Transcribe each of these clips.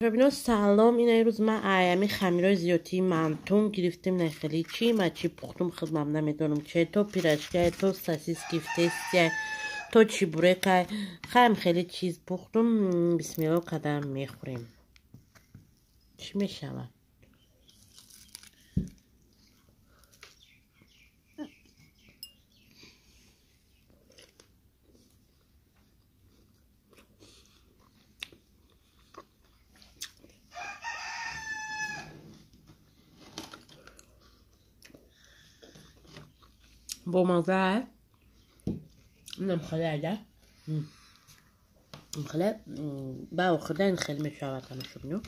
Бибино, салом. Ина имрӯз ман аями хамирои зиёдтии мантум гирифтем. На хеле чи ма чи пухтум, хидмам намедонам че, то пирожкай, то сосиски в тесте, то чебурекай. Хаем, хеле чиз пухтум. Бисмилло кадам мехӯрем. Чӣ мешавад? Бомаза. Нам хеле хеле ба охирдан хеле мешавад, тамошобино.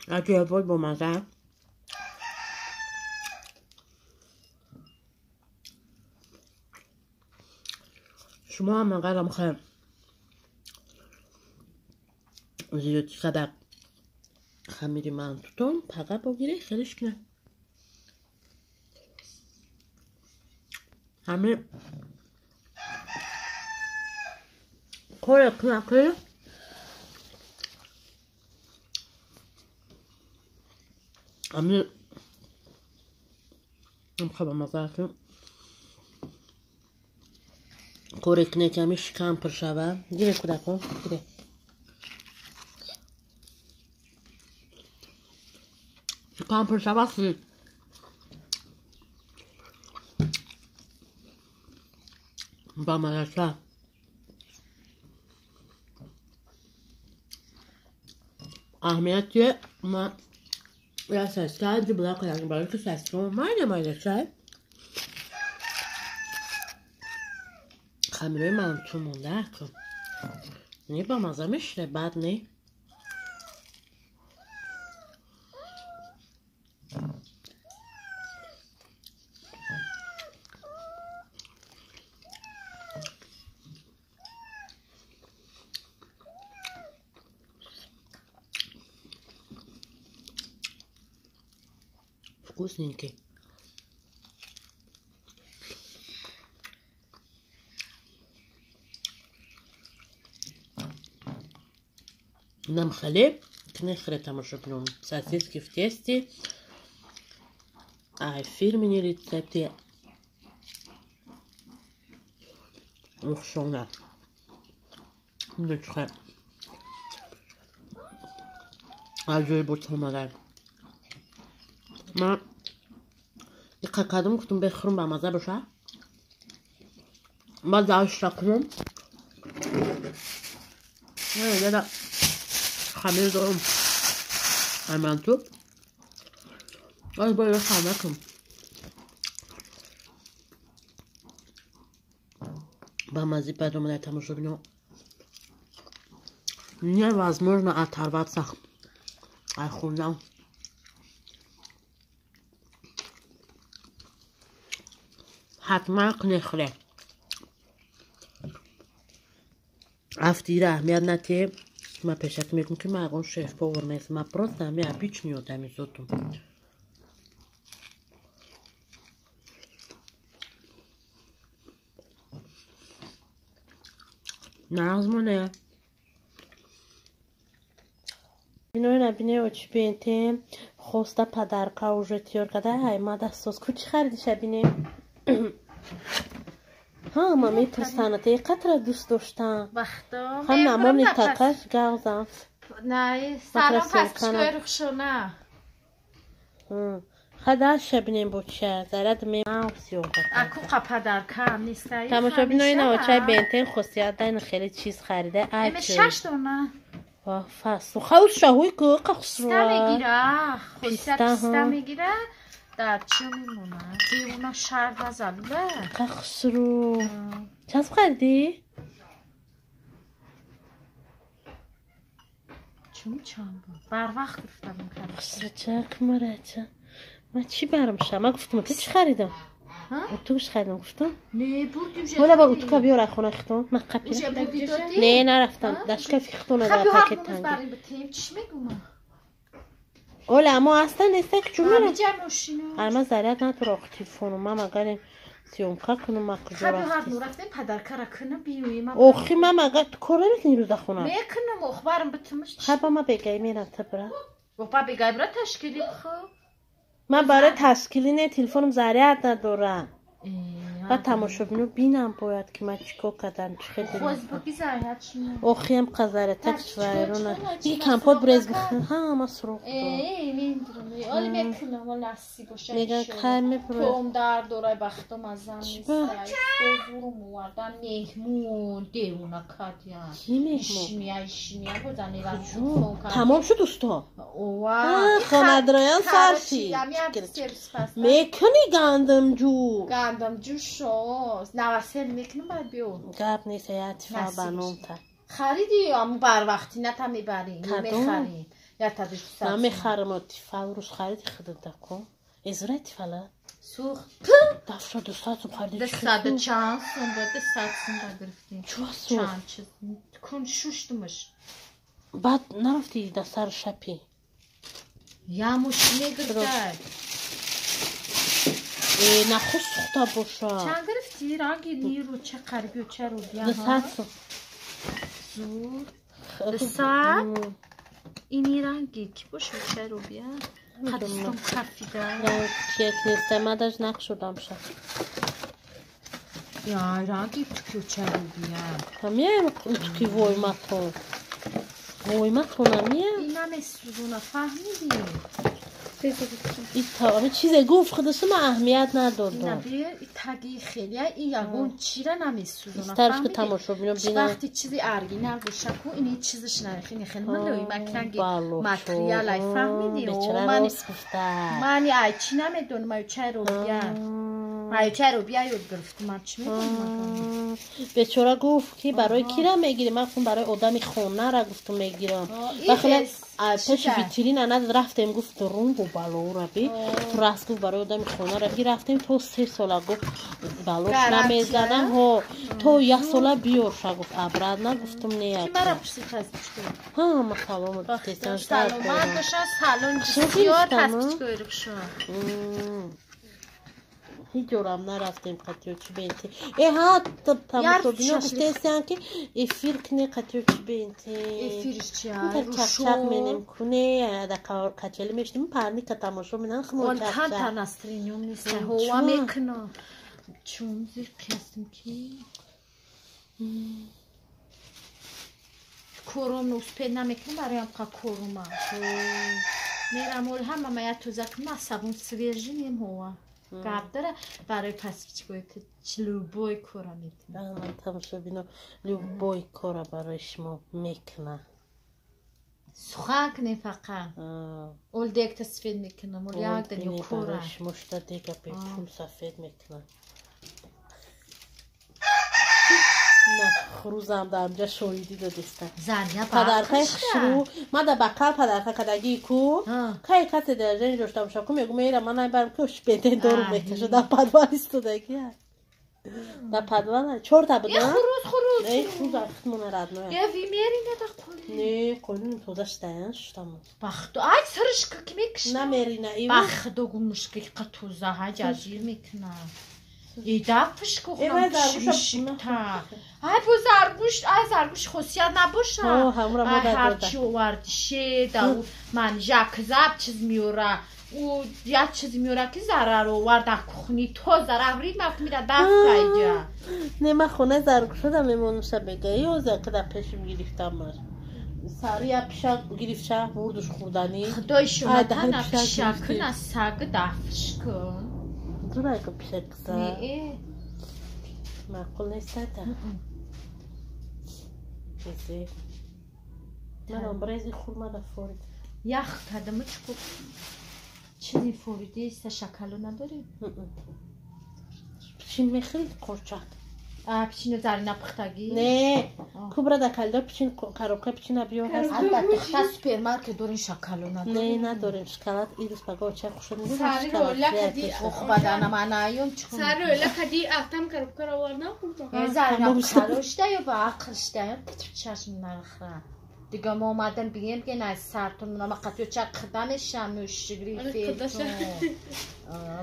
Аҷоибот бомаза. Шумо ҳам агарам хеле зиёдтӣ қадар хамири мантутон пага богире, хелеш кунад. Ҳами коре кунад, ки ҳами бамаза, ки коре кунед, ки ҳами шикам пур шавад. Гире, кӯдако, гире. Шикам пур шавад, бамазаша. Аҳамияти ма я сосиска ҷибла кардам, барои ки сосиска майда майда шай. Хамирои манту монда ку не бамаза мешуда, бад не. Вкусненький. Нам хлеб, кнехре тамошобинон, сосиски в тесте, а фирменный рецепты Рухшона. Аҷоибот омада. Ман диққат кардам, гуфтум бехӯрум, бамаза боша. Баъд даашта кунам. Яда хамир дорам. Ай манту. Аз бояд хамир кунам. Бамази бад омада, тамошобино. Невозможно оторваться. Ай хӯрдан. Ҳатман кунед, хӯре. Афтира аҳамият натиҳе. Ман пешакӣ мегӯм, ки ман ягон шеф-повар нестам, ман просто ҳами обычный одами зотум. Нағз моне. Бинои набине очи бентем хоста подарка уже тиёр карда. Ай ма дастсоз ку чӣ харидиша бинем. Ҳама мепурсанд, е қатра дӯст доштам. Ҳам намони такаш гавзам. Салом, пастчикои Рухшона. Хадаша бинем бо чия заряд меавсиён. Акуқа подарка нестай. Тамошобинои, ина очай бентен хосият дайн хеле чиз харида. Ай шаш дона. Фасу хаус шаҳуй ку қахсро. Писта мегира, хосият писта мегира. Дар чӣ мемонад? Бемона шар назалула. Қахсру. Чанд харидӣ? Чун чанд буд? Барвақт гуфтам. Хусрачак марача. Ман чӣ барам ша? Ман гуфтам, ту чӣ харидам? Утуш харидам гуфтам? Не, бурдим. Бола бар утука биёр ай хона хитон. Ман қапи. Не, нарафтам. Дар шкафи хитон дар пакет танги. Чӣ мегумам? Оля, мо аста неста ки чун мера? Ҳамиҷа мошино. Ама заряд надора ох телефону. Ман агар съёмка кунам, ма куҷо рафти? Рафтем падаркара кунам биёем. Охи ман агар ту кор намекунӣ рӯза хона? Мекунам, ох барам битумш. Хай ба ма бегай мерам та бира. Ба бегай бира ташкили бихо. Ман барои ташкили не, телефонам заряд надора. Ба тамошобино бинам бояд ки ман чӣ кор кардам, чӣ хел. Охиам қазаратак вайрона. И компот брез бихӯрам, ҳама сурух. Меган кай мебурад. Том дард дорай бахтом азам нест. Зурум овардан меҳмон девона кадя. Ки меҳмон? Ишмия, ишмия бозани Тамом шуд усто? Хонадроян сарши. Мекунӣ гандамҷӯ. Гандамҷӯ шост. Навасел мекунам баъд биё. Гап нест, я тифал ба номта. Хариди, аммо барвақтӣ ната мебарӣ, мехарӣ. Я та Намехарам, тифал рӯз хариди худата ку. Эзура тифала? Сӯх. Дафша 200 сум хариди. 200 чанд сум ба 200 сум ба гирифтем. Чӣ сум? Чанд чиз. Кун шуштумаш. Баъд нарафти да сар шапи. Я мошине гирифтай. Нахуст сӯхта боша. Чанд гирифтӣ? Ранги ниру ча қарибиё ча рубия. 200 сум. Зур. 200? Ини ранги ки боша ча рубия? Қадистон кафида. Чек неста, ман даже нақшудам ша. Я ранги тукиё ча рубия. Ҳамия утуки войматон. Войматон ҳамия? Ина месӯзона, фаҳмидӣ? Чизе гуфт худаш, ман аҳамият надодам. Таги хеле ин ягон чира намесӯзона. Старш ки тамошобино бинам. Вақти чизи оригинал боша ку ини чизаш нарехини хеле малои макранги материал ай фаҳмидӣ? Бечора рост гуфта. Мани ай чӣ намедонам, ай чай робия. Ай чай робия ёд гирифтам, ман чӣ медонам? Бечора гуфт ки барои кира мегирӣ? Ман гуфтам барои одами хонара гуфтам мегирам. Бахеле пеши витрина над рафтем, гуфт рум бо балора би. Раст гуфт барои одами хонара би рафтем то 3 сола гуфт балош намезадам, ҳо то 1 сола биёрша гуфт обратно гуфтам не. Ки мара пурсид паспичко? Ҳа, ма салом гуфтесам. Саломат боша, салон бисёр паспичкои рухшо. Ҳеҷ ҷорам нарафтем қатиё чӣ бенте. Э ҳа, тамошобино гуфтесиям ки эфир кне қатиё чӣ бенте. Эфирш чи? Чақчақ менем куне, да качели мешинем, парника тамошо менам хмо чақчақ. Канта настроением нест, ҳова мекуна. Чун зиқ ҳастем ки кором успед намекунам, бароям қа корума. Мерам ол ҳама ма я тоза кунам, сабун свежий нем ҳова. Гап дора барои паспичкои любой кора мекунам. Ман тамошобино любой кора барои шумо мекунам. Сухан кунем фақат. Ол дегта сафед мекунам, ол як дунё кора. Барои шумо шуда дега бепул сафед мекунам. На, хурӯзам дар инҷа шоҳидӣ додистам. Падаркаи хушрӯ, ман дар бақал падарка кардагии ку, кай касе дараҷаи дошта боша ку, мегӯ мера ман намебарам ки ошпеден дору мекаша дар подвал истодагия. Дар подвал чорта буда. Хурӯз, хурӯз. Э, хурӯз ахтмона родное. Э, ви мерина дар қоли. Не, қолин тоза штаян шуштам. Бахто, ай сиришка ки мекашна. Намерина ив. Бахто гумушка ки тоза ҳаҷ ажир мекуна. Идафш кухнам. Ай бо заргӯш, ай заргӯш хосият набоша. Ай ҳарчи овардише, да ман жакзаб чиз меёра. Ӯ як чиз меёра ки зарар овард дар кухни то зарар рид мафт мира даф кайҷа. Не, ман хонаи заргӯшада мемонуша бега. Ёза ки дар пешим гирифтамаш. Сари я пишак гирифтша бурдуш хӯрданӣ. Худои шумо тана пишак на саг дафш кун. Зурайка пишакса. Не. Маъқул нест ата. Ези. Ман брези хурма да форид. Ях кадаму чико чизи фориди иста шакало надорӣ? Пичин мехӯрӣ қурчак? А пичино зарина пухтагӣ? Не, кубра да калидор пичин коробка пичина биё ҳаст. Албатта, хта супермаркет дорин шакало надорем. Не, надорем шоколад. Ирус пага оча хушо мегӯ. Сари ролла кади ох бадана манаём чико. Сари ролла кади ахтам коробка ро овардам хурдам. Зарина пухталошта ё ба ақлшта ё чашм нархра. Дига мо омадам бигем ки на сартон ма қатиё ча қида мешам нӯшигри фетон.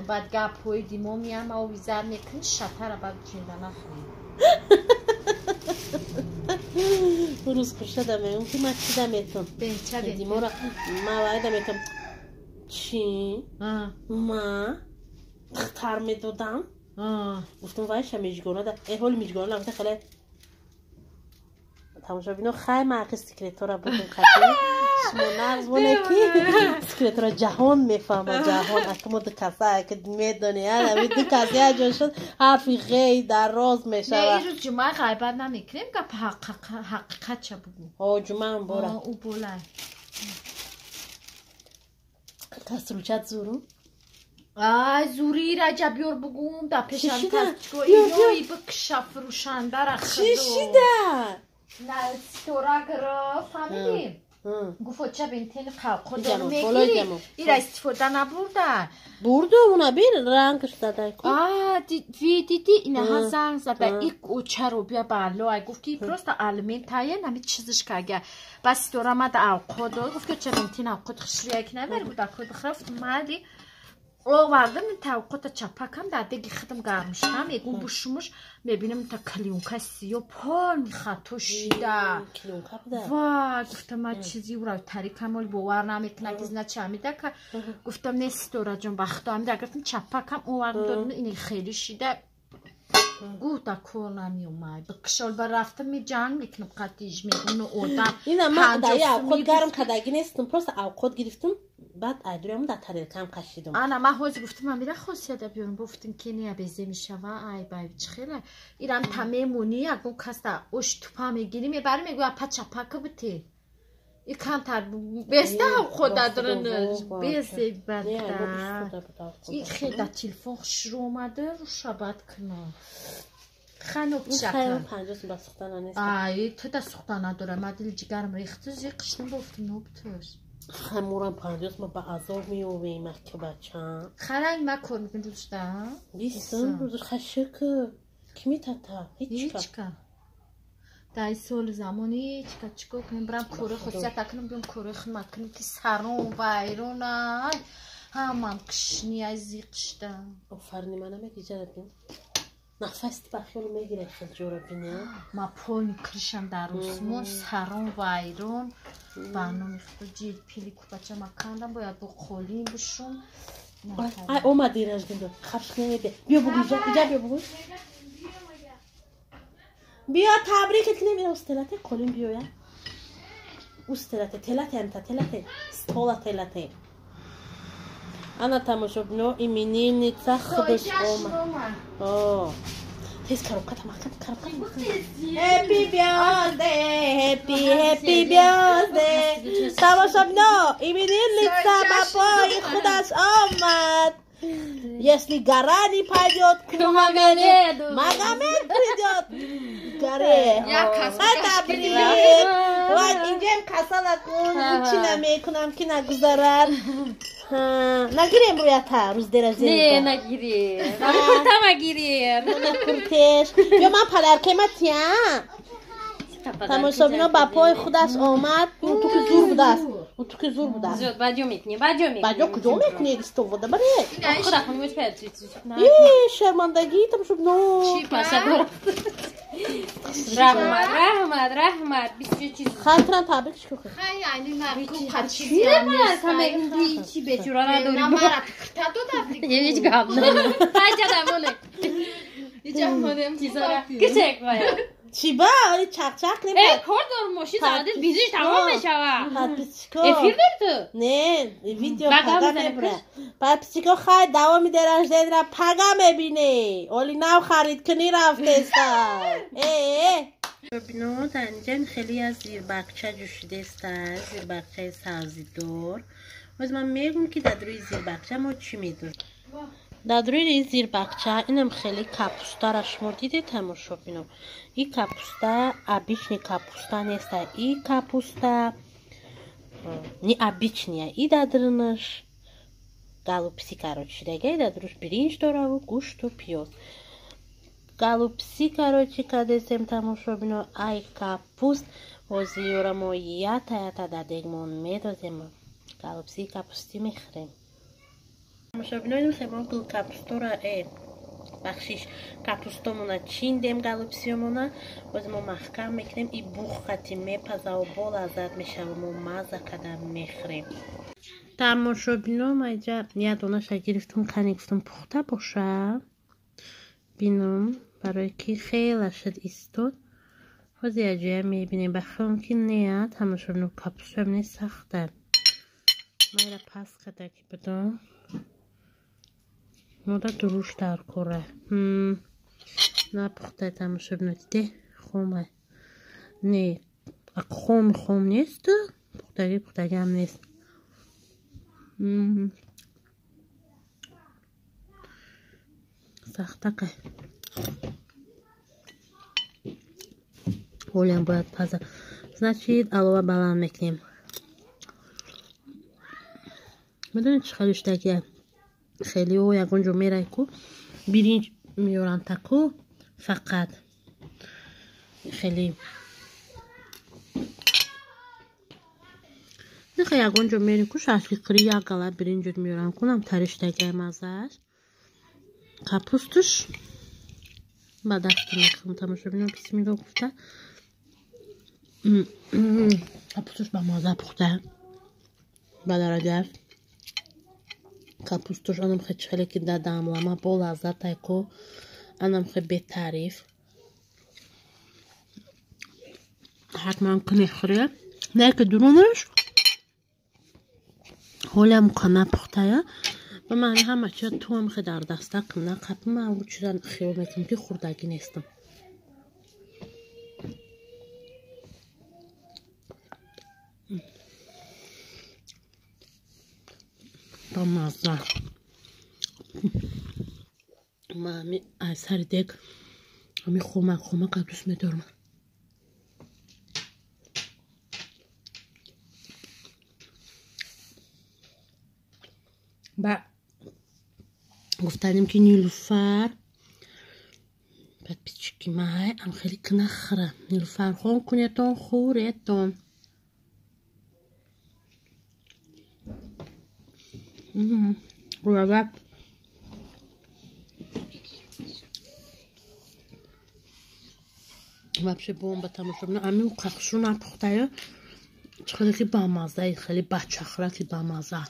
Баъд гапҳои димо миям овизар мекунӣ шатара баъд ҷинда нахӯрӣ. Рӯз хуршада мегӯм ки ман чӣ даметон? Димора ма вай даметон. Чӣ? Ма духтар медодам. Гуфтам вайша мижгона да. Э ҳоли мижгона нагуфта хеле тамошобино хай ма ақи секретора будем хати. Шумо нағз боне ки секретора ҷаҳон мефаҳма ҷаҳон. Ака мо ду каса ака медони ами ду каса як ҷо шуд ҳарфи ғей дар роз мешавад. Не ирӯз ҷумъа ғайбат намекунем гап ҳақиқатша бугӯ. Ҳо ҷумъаам бора. Ӯ болай. Касручат зуру? Ай зури Раҷаб ёр бугум да пешам касчко иёи бикша фурӯшандара Чӣ шида? На ситора гирифт фаҳмидӣ? Гуфт оча бентени қалқодор мегирӣ ира истифода набурда. Бурду уна бин рангш зада. А диди инаҳа занг зада ик очаро бия бало ай гуфт ки просто алиментае нами чизиш кага. Бас ситора мада авқот дод гуфт ки оча бентени авқот хушрӯя ки намери буд акод бихӯра майли овардам тавқота чапакам дар деги худам гарм шудам мегум бушумуш мебинам та клеёнка сиё полни хато шида. Ва гуфтам ма чизи ура тарикам оли бовар намекунад ки зина чи амидака. Гуфтам не ситораҷон ба худо амида гирифтам чапакам овардам додам ини хеле шида. Гуфт да кор намеомад. Бикшол ба рафтам меҷанг мекунам қатиш мегум одам. Ина ма дар авқот гарм кардагӣ нестам просто авқот гирифтам. Баъд айдурям дар тарелкам кашидам. Ана ман ҳозир гуфтам амира хосията биёрам гуфтам ки не безе мешава ай бай чӣ хела ирам та мемонӣ ягон кас да ош тупа мегирӣ мебарӣ мегӯя апа чапака бите. И камтар беста худа дурнаш безе бада. И хел да телефон хушрӯ омада руша бад кунам. Ханоб чака. Ай ту да сухта надора ма дили ҷигарам рехту зиқ шидам гуфтам нобтуш. Хамурам панҷост ма ба азоб меёвем аки бачам. Харанг ма кор мекунӣ рӯзда? Бистум рӯз хашик ки метата? Ҳечка. Дар соли замон ҳечка чӣ кор кунем? Бирам кори хусусията кунам биём кори хидмат кунем ки сарон вайронай ҳамам кишни ай зиқ шуда. Офарини мана мегиҷарад бин. Нафаси ба хиёл мегирад хел ҷора биня. Ма полни кришам дар усмон сарон вайрон. Ба номи худо ҷил пили кӯпача ма кандам бояд бо қолин бушум. Ай омади раждин хабш намебия. Биё бугӯ иҷа иҷа биё бугӯ. Биё табрикат кунем ира устелате қолин биёя. Устелате телате амта телате стола телате. Ана тамошобино именинница худаш омад. О. Тез коробката маҳкам коробката маҳкам. Happy birthday, happy happy birthday. Тамошобино именинница ба пои худаш омад. Если гора не пойдет к Магомеду, Магомед придет к горе. Табрик. Ва инҷам касала кун, чӣ намекунам ки нагузарад. Нагирем рӯята рӯз деражден. Не нагирем. Ами курта магирем. Куртеш. Ё ман падаркема тиям. Тамошобино ба пои худаш омад. Ӯ ту ки зур будааст. Ӯ ту ки зур будааст. Зуд баҷо мекунӣ, баҷо мекунӣ. Баҷо куҷо мекунӣ истофода баре? Худа хунӣ муч пед. Э, шармандагӣ тамошобино. Чӣ паша? Раҳмат, раҳмат, раҳмат. Бисёр чиз. Хай тран табрик шуд. Хай ани ма ку қачи. Чӣ бечура надорӣ. Мара пикрта дода. Ҳеҷ гап не. Хай ҷада моне. Иҷа монем чизора. Кичек бояд. Чӣ ба? Оли чақ-чақ не. Э, кор дор мошин задади бизиш тамом мешава. Подписчико. Эфир дори ту? Не, видео пага мебура. Подписчико хай давоми день пага мебине. Оли нав харид кунӣ рафтеста. Э. Бино дар инҷа хеле аз зирбакча ҷӯшидеста, зирбакчаи сабзидор. Боз ман мегӯм ки дар рӯи зирбакча мо чӣ медорем. Дар рӯи зирбакча инам хеле капустара шумо дидед тамошобино. И капуста обычный капуста неста, и капуста необычная. И дадрунаш голубцы короче шидаги, дар рӯш биринҷ дораву гӯшту пиёз. Голубцы короче кадесем тамошобино ай капуст. Ҳозиёра мо ята ята дар дегмон медозем. Голубцы капустӣ мехӯрем. Тамошобино мо гулкапустора бахшиш капустомона чиндем голубцыёмона. Боз мо маҳкам мекунем и бух қати мепазаву бо лаззат мешава мо маза када мехӯрем. Тамошобино майҷа як донаша гирифтум кане гуфтум пухта боша. Бинам барои ки хела шуд истод. Ҳозир яҷоя мебинем ба хиёлам ки не тамошобино капустаам не сахта. Майра пас када ки будам. Мода дуруш дар кора. Напухта тамошобино диде хома. Не, хом хом нест, пухтагӣ пухтагиам нест. Сахтака. Ҳолиам бояд паза. Значит, алова баланд мекунем. Медонед чӣ хеле шудагия? Хелиҳо ягон ҷо мерай ку биринҷ меёранд таку фақат хеле нахе ягон ҷо мерем ку шашлиқирӣ як гала биринҷот меёранд кунам тариштагиай маззааш. Капустуш ба дасти мехӯрам тамошобино бисмилло гуфта. Капустуш ба мазза пухта ба дараҷа. Капустуш анам хе чихеле ки дадамлама бо лаззатай ку анам хе бетариф. Ҳатман кунехӯре. Не ки дурунаш ҳолиам муқана пухтая. Ба ман ҳама чиза туам хе дар даста кунна қапи ман ӯ чиза хиёл мекунам ки хӯрдагӣ нестам. Ба мазза. Ман ҳами аз сари дег ҳами хомак хомака дӯст медорам. Ба гуфтанем ки Нилуфар подписчики май ам хеле кнахра. Нилуфар хон кунетон хӯретон. Вообще бомба тамошобино. Ами қахшу напухтаю. Чӣ хеле ки бамазза, хеле бачахра ки бамазза.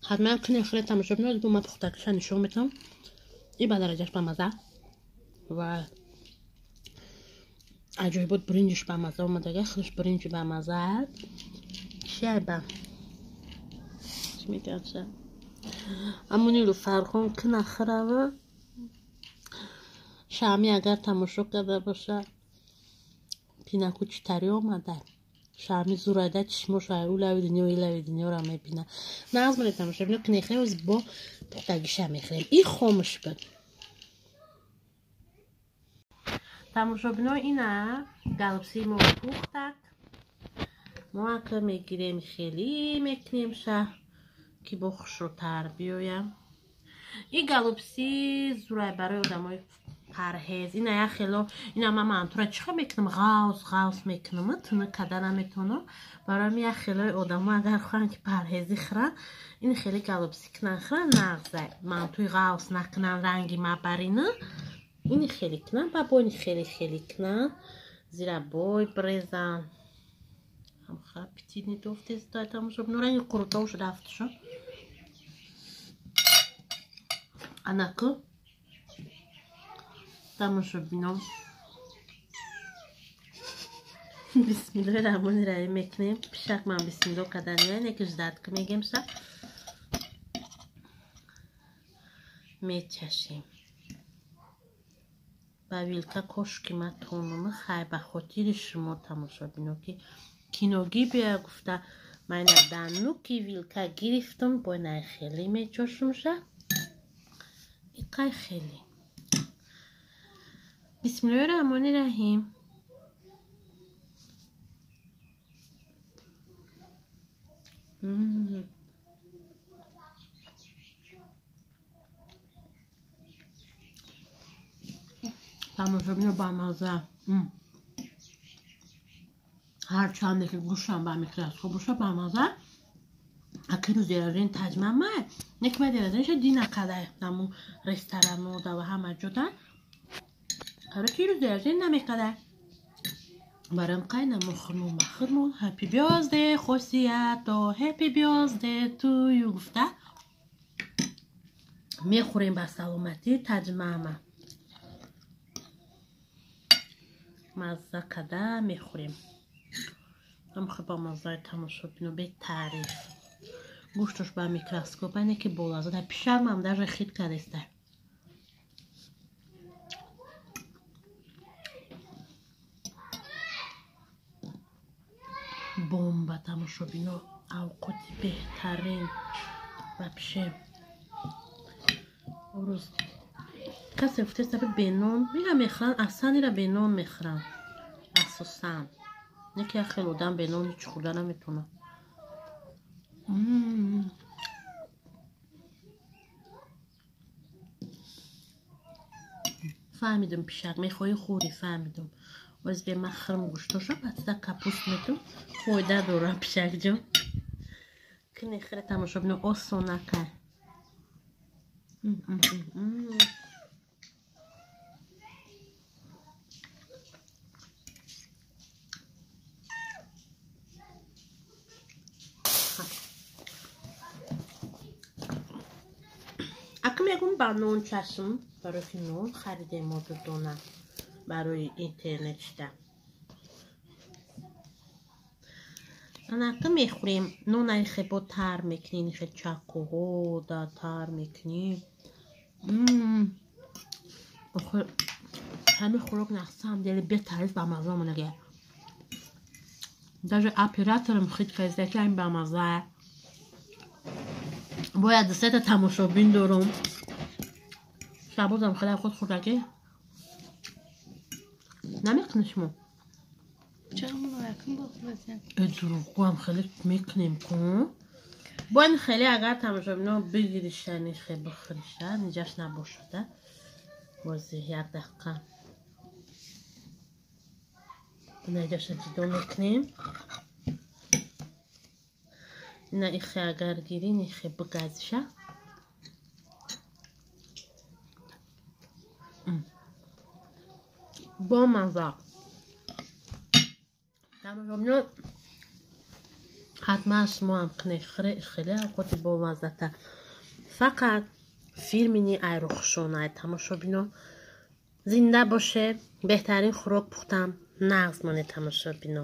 Ҳатман кунехӯре тамошобино бо ма пухтакиша нишон метавам. И ба дараҷаш бамазза ва аҷоибот биринҷиш бамазза омадага худаш биринҷи бамазза. Чиай ба чӣ мегӯянд? Аммо Нилуфархон кунахӯрава. Шами агар тамошо карда боша пинаку читари омада. Шами зурайда чишмош улави дунё илави дунёро мебина. Нағз монед тамошобино кунехӯрем оз бо пухтагиша мехӯрем. И хомӯш буд. Тамошобино ина голубцыи мо пухтак. Мо ака мегирем хеле мекунем ша ки бо хушрӯтар биёям. И голубцы зурай барои одамои парҳез. Ина як хело ина ман мантура чӣ хел мекунам? Ғавз ғавз мекунам, тунук карда наметавонам. Барои як хелои одамо агар хоҳанд ки парҳезӣ хӯранд, ин хеле голубцы кунанд хӯранд нағзай. Мантуи ғавз накунанд ранги мабарина. Ин хеле кунанд, ба бо ин хеле хеле кунанд. Зира бой брезанд. Ҳамха аппетитный тофтест тамошобино ранги қурутовш рафтшо. Анаку тамошобино бисмиллоҳи раҳмони раҳим мекунем. Пишак ман бисмилло каданиян яки ждатка мегем ша. Мечашем. Ба вилка кошки ма тонума хай ба хотири шумо тамошобино ки киногӣ бия гуфта ман дануки вилка гирифтам бо най хеле мечошум ша. Иқай хеле. Бисмиллоҳи раҳмони раҳим. Тамошобино бамаза. Ҳарчанде ки гӯштам ба микроскоп боша бамаза. Аки рӯз деразин таҷмама. Неки ма деразинша дина кадай наму ресторану да ва ҳама ҷода. Короче, рӯз деразин намекадай. Барам қайна мухрмон махрмон happy birthday хосиято happy birthday to you гуфта мехӯрем ба саломатӣ таҷмама. Мазза када мехӯрем. Ҳамхе ба маззаи тамошобино бетаъриф. Гӯшташ ба микроскоп ане ки болаззат. Пишамам даже хит кадеста. Бомба тамошобино, авқоти беҳтарин вообще. Рӯз касе гуфтест бенон мега мехӯранд, аслан ира бенон мехӯранд асосан. Не ки як хел одам бенон ҳеҷ хӯрда наметавонад. Фаҳмидум пишак, мехоҳӣ хӯрӣ, фаҳмидум. Оз бе ман хӯрм гӯштоша, баъд капуст метум, фоида дорам пишакҷон. Кини хӯре тамошобино осон накай. Аки мегум ба нон чашм, барои ки нон харидем мо дудона барои интернет шида. Анака мехӯрем, нонаи хебо тар мекунӣ, хе чакоҳо да тар мекунӣ. Охир ҳамин хӯрок на самом деле бетаъриф ба маза омадагия. Даже операторам хит кардиста ки ҳамин ба маза. Бояд сета тамошобин дорум. Шабозам хеле худ хӯрдагӣ. Намекунӣ шумо? Чаро мо якум бохӯрдем? Дурӯғгӯам хеле мекунем ку. Бояд хеле агар тамошобино бигиришани хе бихӯриша, ниҷаш набошада. Бози як дақиқа. Наҷаша ҷудо мекунем. Ина ихе агар гирин, ихе бигазиша. Бомаза. Тамошобино ҳатман шумо ҳам кунед хеле авқоти бомаззата. Фақат фирмини айрухшонай тамошобино. Зинда бошед, беҳтарин хӯрок пухтам, нағз монед тамошобино.